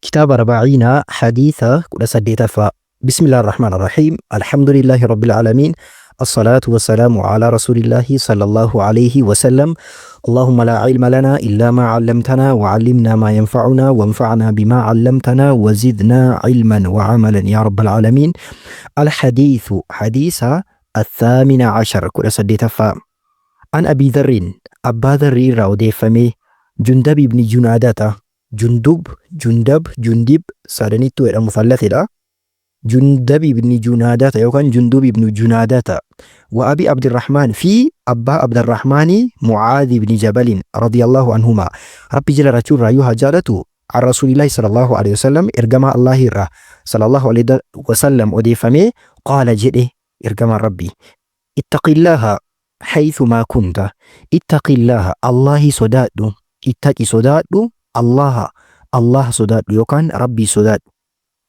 Kitaaba Arba'iinaa hadiisa 18ffaa. Bismillaahi Rahmaani Rahiim. Alhamdulillaahi Rabbil Aalamiin. Assalaatu wassalaamu alaa Rasuulillaahi sallallahu alayhi wasallam. Allahumma laa ilma lanaa illaa maa 'allamtanaa wa 'allimnaa maa yanfa'unaa wanfa'naa bimaa 'allamtanaa wa zidnaa 'ilman wa 'amalan yaa Rabbal Aalamiin. Al-hadiithu hadiisa athaamina ashar 18ffaa. An Abii Dharrin Abbaa Dharrii irraa odeeffamee Jundab ibni Junaadata Jundub, Jundab, Jundib sadanittuu jedha musallatidha. Jundab ibni Junaadata yookaan Jundub ibnu Junaadata wa Abi Abdirrahmaan fi Abbaa Abdarrahmaanii Mu'aadh ibni Jabalin radiyallahu anhumaa Rabbi jala rachuu irraayyuu haa jaalatu an Rasuulillaahi sallallahu alaihi wasallam ergamaa Allaahii irraa sallallahu alaihi wasallam odeeffamee qaala jedhe ergamaan Rabbii Ittaqillaaha haythumaa kunta Ittaqillaaha Allaahii sodaadhu Ittaqi sodaadhu Allaaha Allaaha sodaadhu yookaan Rabbii sodaadhu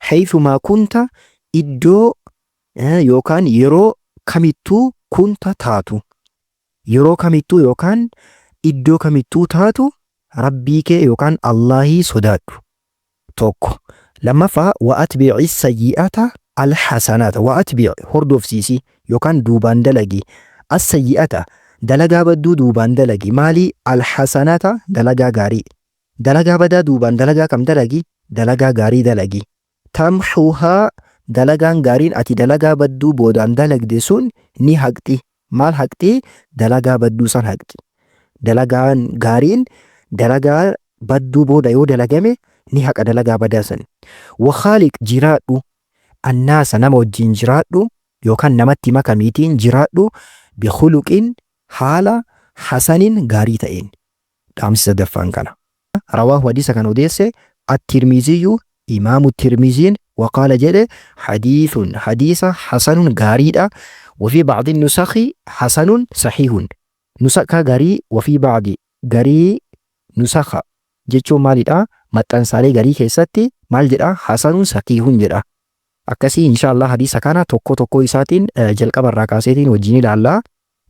haythumaa kunta iddoo yookaan yeroo kamittuu kunta taatu yeroo kamittuu yookaan iddoo kamittuu taatu Rabbii kee yookaan Allaahii sodaadhu. Tokko. Lammaffaa, wa atbi'i sayyi'ata al-hasanaata. Wa atbi' hordofsiisi yookaan duubaan dalagi. As-sayyi'ata dalagaa badduu duubaan dalagi. Maali? Al-hasanata dalagaa gaarii. Dalagaa badaa duubaan dalagaa kam dalagi? Dalagaa gaarii dalagi. Tamhuhaa dalagaan gaariin ati dalagaa badduu boodaan dalagde sun ni haqxi. Maal haqxi? Dalagaa badduu san haqxi. Dalagaan gaariin dalagaa badduu booda yoo dalagame ni haqa dalagaa badaa san. Wa khaaliq jiraadhu annaasa nama wajjiin jiraadhu yookaan namatti makamiitiin jiraadhu bi khuluqin haala hasanin gaarii ta'een. Dhaamsi sadaffaan kana. Rawaahu hadiisa kana odeesse At-Tirmiziyyu Imaamu Tirmiziin waqaala jedhe hadiithun hadiisa hasanun gaariidha wafii ba'di nusakhi hasanun sahiihun nusakha garii wafii ba'di garii nusakha jechuun maalidha maxxansaalee garii keessatti maal jedha hasanun sahiihun jedha akkasii insha Allah hadiisa kana tokko tokkoo isaatiin jalqaba irraa kaaseetiin wajjin ilaalla.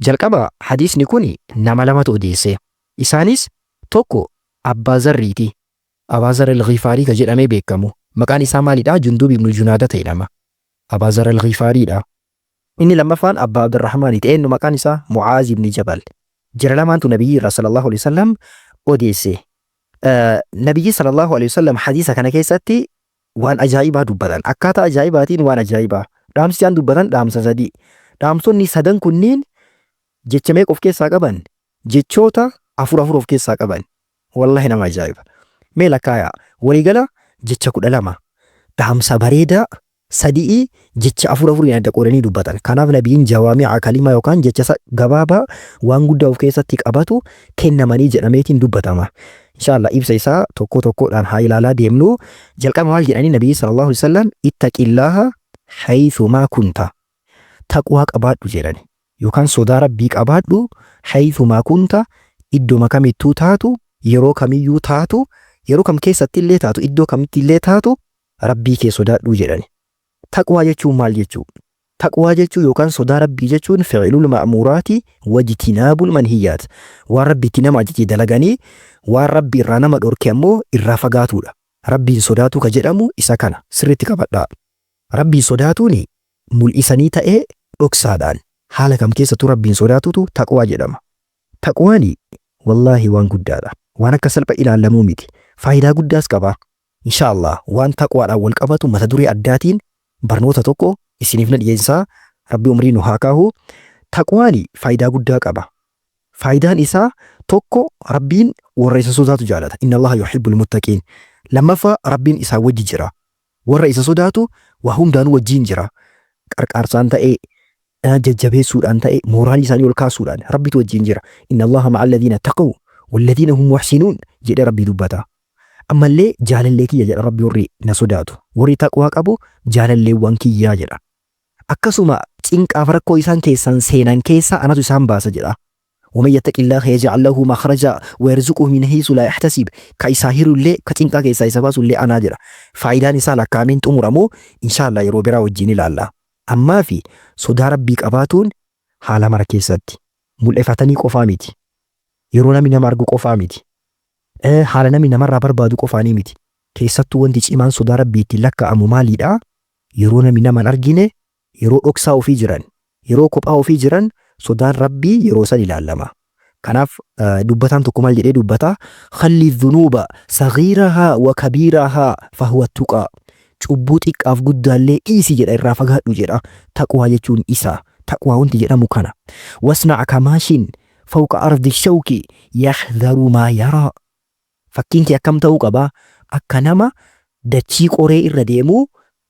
Jalqaba hadiisni kun nama lamatu odeesse. Isaanis tokko Abbaa Zarriiti. Abaa Zar al-Ghifaarii ka jedhamee beekkamu. Maqaan isaa maalidha? Jundub ibnu Junaadata jedhama. Abaa Zar al-Ghifaariidha. Inni lammaffaan Abbaa Abdurrahmaaniti. Eenyu maqaan isaa? Mu'aaz ibni Jabal. Jara lamaantu Nabiyyii irraa sallallahu alaihi wasallam odeesse. Nabiyyii sallallahu alaihi wasallam hadiisa kana keessatti waan ajaa'ibaa dubbatan. Akkaataa ajaa'ibaatiin waan ajaa'ibaa. Dhaamsi isaan dubbatan dhaamsa sadii. Dhaamsonni sadan kunniin jecha meeqa of keessaa qaban? Jechoota afur afur of keessaa qaban. Wallahi nama ajaa'iba. Mee lakkaayaa. Waliigala jecha 12. Dhaamsa bareedaa sadi'i jecha afur afuriin adda qoodanii dubbatan. Kanaaf nabiin jawaami'a kalimaa yookaan jecha gabaabaa waan guddaa of keessatti qabatu kennamanii jedhameetiin dubbatama. Inshallah ibsa isaa tokko tokkodhaan haa ilaalaa deemnu. Jalqaba maal jedhanii nabiyyi sallallahu alaihi wasallam ittaqillaaha haythumaa kunta. Taqwaa qabaadhu jedhani. Yookaan sodaa Rabbii qabaadhu haythumaa kunta iddoma kamittuu taatu yeroo kamiyyuu taatu yeroo kam keessatti illee taatu iddoo kamitti illee taatu Rabbii kee sodaadhuu jedhani. Taqwaa jechuun maal jechuu? Taqwaa jechuun yookaan sodaa Rabbii jechuun fi'ilul ma'muuraati wajtinaabul manhiyyaat. Waan Rabbi itti nama ajaje dalaganii waan Rabbi irraa nama dhorke ammoo irraa fagaatuudha. Rabbiin sodaatuu ka jedhamu isa kana. Sirriitti qabadhaa. Rabbiin sodaatuun mul'isanii ta'ee dhoksaadhaan haala kam keessattuu Rabbiin sodaatuutu taqwaa jedhama. Taqwaan wallaahi waan guddaadha. Waan akka salpha ilaallamuu miti. Faayidaa guddaas qaba. Inshaa Allah waan taqwaadhaan wal qabatu mata duree addaatiin barnoota tokko isiniif na dhiyeessaa. Rabbi umrii nu haa kaahu. Taqwaan faayidaa guddaa qaba. Faayidaan isaa tokko Rabbiin warra isa sodaatu jaalata. Inna Allaha yuhibbul muttaqiin. Lammaffaa Rabbiin isaan wajji jira. Warra isa sodaatu waa hundaanuu wajjiin jira. Qarqaarsaan ta'ee, jajjabeessuudhaan ta'ee, mooraalii isaanii ol kaasuudhaan Rabbitu wajjiin jira. Inna Allaha ma'a alladhiina taqaw walladhiina hum muhsinuun jedhee Rabbi dubbata. Ammallee jaalallee kiyya jedha Rabbi warri na sodaatu. Warri taqwaa qabu jaalalleewwan kiyyaa jedha. Akkasuma cinqaaf rakkoo isaan keessan seenan keessaa anatu isaan baasa jedha. Waman yattaqillaaha yaj'al lahu makhraja wa yarzuquhu min haysu laa yahtasib. Ka isaa hirullee ka cinqaa keessaa isa baasullee anaa jedha. Faayidaan isaa lakkaa'amee hin xumuramu. Inshaallah yeroo biraa wajjin ilaalla. Ammaafi sodaa Rabbii qabaatuun haala mara keessatti. Mul'ifatanii qofaa miti. Yeroo namni nama argu qofaa miti. Haala namni namarraa barbaadu qofaanii miti. Keessattuu wanti cimaan sodaa Rabbii ittiin lakkaa'amu maaliidha? Yeroo namni nama hin argine, yeroo dhoksaa ofii jiran, yeroo kophaa ofii jiran sodaan Rabbii yeroo san ilaallama. Kanaaf dubbataan tokko maal jedhee dubbata? Khalli dhunuuba saghiirahaa wa kabiirahaa fahuwa tuqaa. Cubbuu xiqqaaf guddaallee dhiisi jedha irraa fagaadhu jedha. Taqwaa jechuun isa. Taqwaa wanti jedhamu kana. Wasna'a kamaashin fawqa ardi shawki yahdharu maa yaraa. Fakkiin kee akkam ta'uu qaba? Akka nama dachii qoree irra deemuu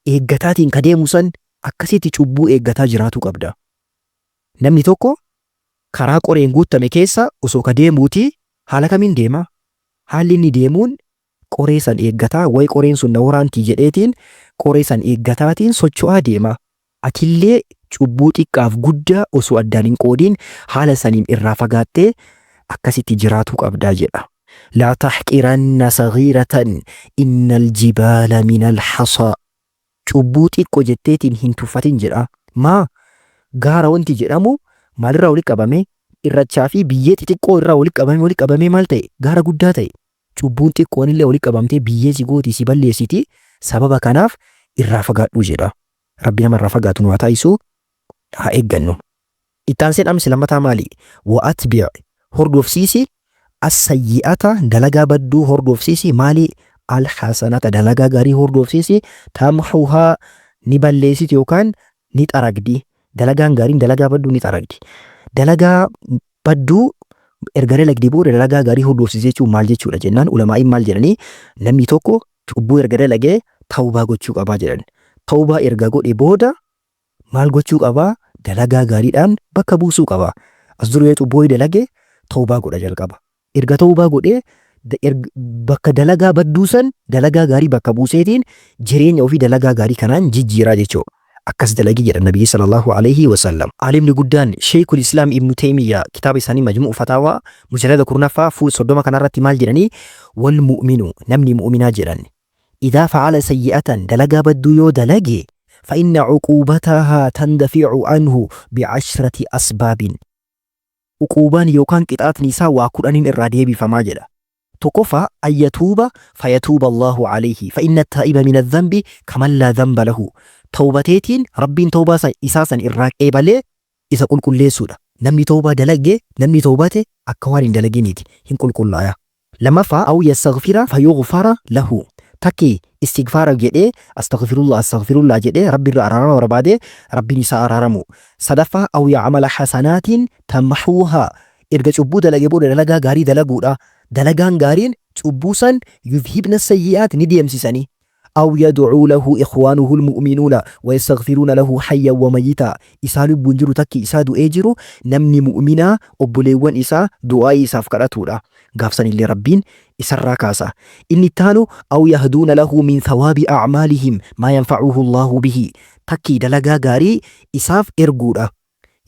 eeggataatiin ka deemu san akkasitti cubbuu eeggataa jiraatuu qabda. Namni tokko karaa qoreen guuttame keessa osoo ka deemuutii haala kamiin deema? Haalli inni deemuun qoree san eeggataa way qoreen sun na woraantii jedheetiin qoree san eeggataatiin socho'aa deema. Atillee cubbuu xiqqaaf guddaa osoo addaan hin qoodin haala saniin irraa fagaattee akkasitti jiraatuu qabda jedha. Laa tahqiranna saghiiratan innal jibaala minal hasaa. Cubbuu xiqqo jetteetiin hin tuffatin jedha. Maa? Gaara wanti jedhamu maalirraa walitti qabame? Irrachaa fi biyyee xixiqqoo irraa walitti qabame walitti qabamee maal ta'e? Gaara guddaa ta'e. Cubbuun xiqqoon illee walitti qabamtee biyyee si gooti si balleessiti. Sababa kanaaf irraa fagaadhu jedha. Rabbi nama irraa fagaatu nu haa taasisu haa eeggannu. Itti aansee dhaamsi lammataa maali? Wa atbi' hordofsiisi as-sayyi'ata dalagaa badduu hordofsiisi maali? Al-hasanata dalagaa gaarii hordofsiisi tamhuhaa ni balleessiti yookaan ni xaragdi. Dalagaan gaariin dalagaa badduu ni xaragdi. Dalagaa badduu erga dalagde booda dalagaa gaarii hordofsiisi jechuun maal jechuudha jennaan ulamaa'iin maal jedhanii namni tokko cubbuu erga dalagee tawbaa gochuu qabaa jedhan. Tawbaa erga godhe booda maal gochuu qabaa? Dalagaa gaariidhaan bakka buusuu qaba. As dura yoo cubbuu wayii dalage tawbaa godha jalqaba. Erga tawbaa godhee bakka dalagaa badduu san dalagaa gaarii bakka buuseetiin jireenya ofii dalagaa gaarii kanaan jijjiiraa jechuudha. Akkas dalagi jedhan Nabiyyi sallallahu alaihi wasallam. Aalimni guddaan Sheekul Islaam Ibnu Teeymiyyaa kitaaba isaanii Majmu'u Fataawaa mujallada 10ffaa fuul 30 kanarratti maal jedhanii wal mu'minu namni mu'minaa jedhan idhaa fa'ala sayyi'atan dalagaa badduu yoo dalage fa inna uquubatahaa tandafi'u anhu bi'ashrati asbaabin uquubaan yookaan qixaatni isaa waa kudhaniin irraa deebifamaa jedha. Tokkoffaa, an yatuuba fayatuuba Allaahu alayhi fa inna attaa'iba mina dhanbi kaman laa dhanba lahu. Tawbateetiin Rabbiin tawbaa isaa san irraa qeebalee isa qulqulleessuudha. Namni tawbaa dalage, namni tawbate akka waan hin dalaginiiti, hin qulqullaaya. Lammaffaa, aw yastaghfira fayughfara lahu. Takki istighfaara jedhee astaghfirullah astaghfirullah jedhee Rabbi irraa araarama barbaadee Rabbiin isaa araaramu. Sadaffaa, aw ya'mala hasanaatin tamhuuhaa. Erga cubbuu dalage booda dalagaa gaarii dalaguudha. Dalagaan gaariin cubbuu san yudhibna sayyi'aat ni deemsisani. Aw yad'uu lahu ikhwaanuhu almu'minuuna wa yastaghfiruuna lahu hayyan wa mayyitaa. Isaa lubbuun jiru takki isaa du'ee jiru namni mu'minaa obboleewwan isaa du'aa'ii isaaf kadhatuudha. Gaaf sanillee Rabbiin isarraa kaasa. Inni itti aanu aw yahduuna lahu min thawaabi a'maalihim maa yanfa'uhu Allaahu bihi. Takkii dalagaa gaarii isaaf erguudha.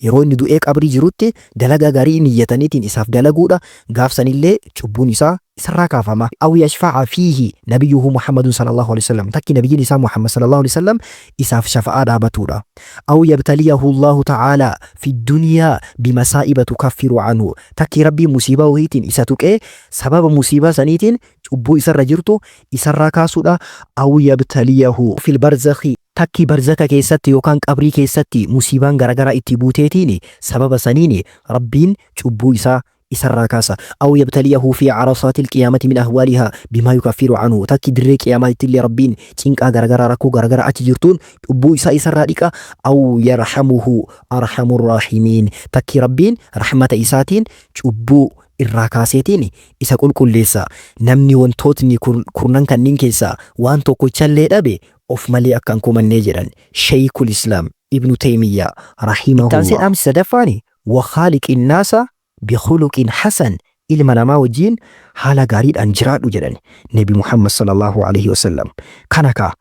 Yeroo inni du'ee qabrii jirutti dalagaa gaarii niyyataniitiin isaaf dalaguudha, gaaf sanillee cubbuun isaa isarraa kaafama. Aw yashfa'a fiihi nabiyyuhu Muhammadun sallallahu aleyhi wa sallam takki nabiyyiin isaa Muhammad sallallahu aleyhi wa sallam isaaf shafa'aa dhaabatuudha. Aw yabtaliyahu Allaahu ta'aalaa fi dunyaa bimasaa'iba tukaffiru anhu takki Rabbiin musiibaa wahiitiin isa tuqee sababa musiibaa saniitiin cubbuu isarra jirtu isarraa kaasuudha. Aw yabtaliyahu fil barzakhi Takkii barzaka keessatti yookaan qabrii keessatti musiibaan garagaraa itti buuteetiin sababa saniin Rabbiin cubbuu isaa isarraa kaasa. Aw yabtaliyahu fii carasaatil qiyaamati min ahwaalihaa bimaa yukaffiru anhu. Takkii dirree qiyaamaatittillee Rabbiin cinqaa garagaraa rakkoo garagaraa achi jirtuun cubbuu isaa isarraa dhiqa. Aw yarhamuhu arhamur raahimiin. Takkii Rabbiin rahmata isaatiin cubbuu irraa kaaseetiin isa qulqulleessa. Namni wantootni kurnan kanniin keessaa waan tokkochallee dhabe of malee akka hin komannee jedhan Sheeykul Islaam Ibnu Teeymiyyaa Itti aansee Rahimahullaah. dhaamsi sadaffaani Wa khaaliqin naasa bi khuluqin hasan ilma namaa wajjiin haala gaariidhaan jiraadhu jedhan Nabi Muhammad Sallallaahu aleyhi wasallam. Kana kaa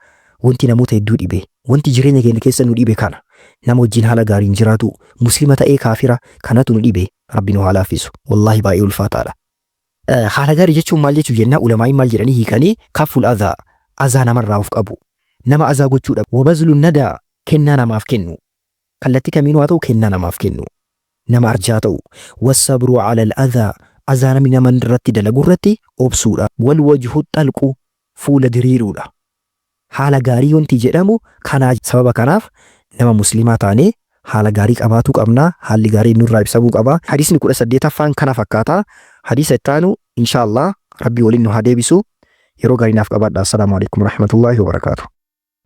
wanti namoota hedduu dhibe, wanti jireenya keenya keessa nu dhibe kana. Nama wajjiin haala gaariin jiraatuu, muslima ta'ee kaafira kanatu nu dhibe. Rabbi nu haa laaffisu. Wallaahi baay'ee ulfaataadha. Haala gaarii jechuun maal jechuu jennaa ulamaa'iin maal jedhanii hiikanii kafful adhaa azaa namarraa of qabu nama azaa gochuu dhabu wabazlu nadaa kennaa namaaf kennu kallattii kamiinuu haa ta'u kennaa namaaf kennu nama arjaa ta'u wassabru alal adhaa azaa namni nama irratti dalagu irratti obsuudha wal wajhu xalqu fuula diriiruudha. Haala gaarii wanti jedhamu kanaa sababa kanaaf nama muslimaa taanee haala gaarii qabaatuu qabna. Haalli gaariin nurraa ibsamuu qaba. Hadiisni 18ffaan kana fakkaata. Hadiisa itti aanu insha Allah Rabbi waliin nu haa deebisu. Yeroo gaarii naaf qabaadhaa. Assalaamu alaikum warahmatullaahi wabarakaatuh.